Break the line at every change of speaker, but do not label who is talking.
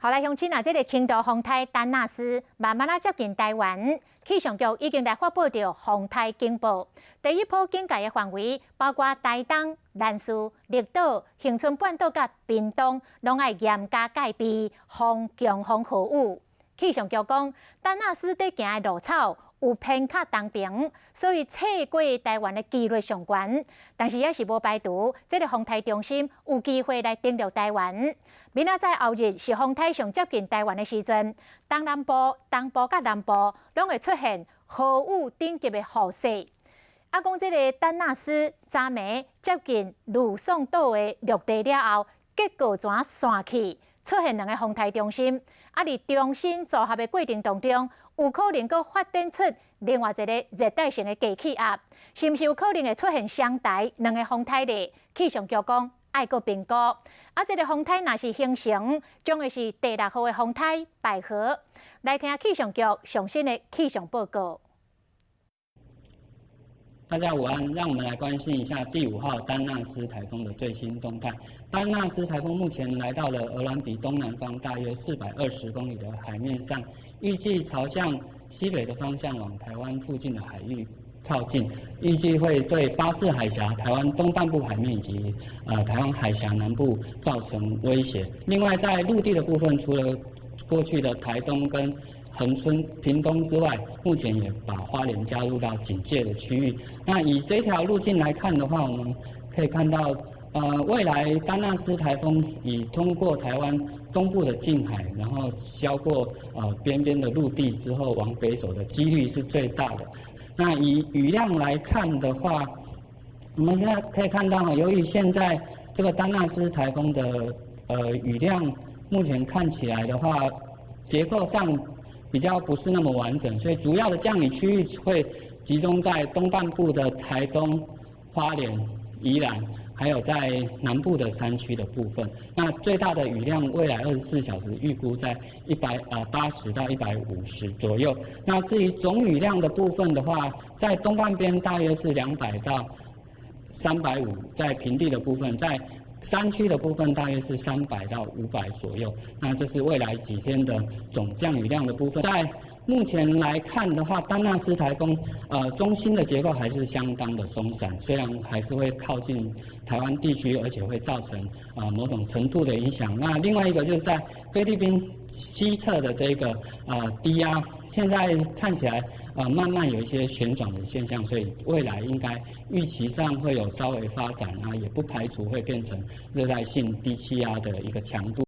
好來，鄉親啊，這个輕度風颱丹娜絲慢慢仔接近台灣，氣象局已經來發布著風颱警報。第一波警戒的範圍包括台東、蘭嶼、綠島、恆春半島佮屏東，攏愛嚴加戒備防強風豪雨。氣象局講，丹娜絲佇行的路草有偏較東爿，所以切過台灣的幾率上懸。但是猶是無排除，這个風颱中心有機會來登陸台灣。明仔載後日是風颱上接近台灣的時陣，東南部、東部佮南部攏會出現豪雨等級的雨勢。啊，講這个丹娜絲昨暝接近呂宋島的陸地了後，結構怎散去，出現兩个風颱中心。啊，佇中心組合的過程當中，有可能閣發展出另外一个熱帶性的低氣壓，是毋是有可能會出現雙台兩个風颱咧？氣象局講愛閣評估。啊，這个風颱若是形成，將會是第六號的風颱百合。來聽氣象局上新的氣象報告。
大家午安，讓我們來關心一下第五號丹娜絲颱風的最新動態。丹娜絲颱風目前來到了鵝鑾鼻東南方大約420公里的海面上，預計朝向西北的方向往台灣附近的海域靠近，預計會對巴士海峽、台灣東半部海面以及台灣海峽南部造成威脅。另外，在陸地的部分，除了過去的台東跟恆春、屏東之外，目前也把花蓮加入到警戒的區域。那以這條路徑來看的話，我們可以看到，未來丹娜絲颱風已通過台灣東部的近海，然後消過邊邊的陸地之後往北走的幾率是最大的。那以雨量來看的話，我們現在可以看到，由於現在這個丹娜絲颱風的雨量目前看起來的話，結構上比較不是那麼完整，所以主要的降雨區域會集中在東半部的台東、花蓮、宜蘭，還有在南部的山區的部分。那最大的雨量，未來24小時預估在180到150左右。那至於總雨量的部分的話，在東半邊大約是200到350，在平地的部分，在山區的部分大約是300到500左右，那這是未來幾天的總降雨量的部分。在目前來看的話，丹娜絲颱風中心的結構還是相當的鬆散，雖然還是會靠近台灣地區，而且會造成某種程度的影響。那另外一個就是在菲律賓西側的這個低壓，現在看起來慢慢有一些旋轉的現象，所以未來應該預期上會有稍微發展啊，也不排除會變成熱帶性低氣壓的一個強度。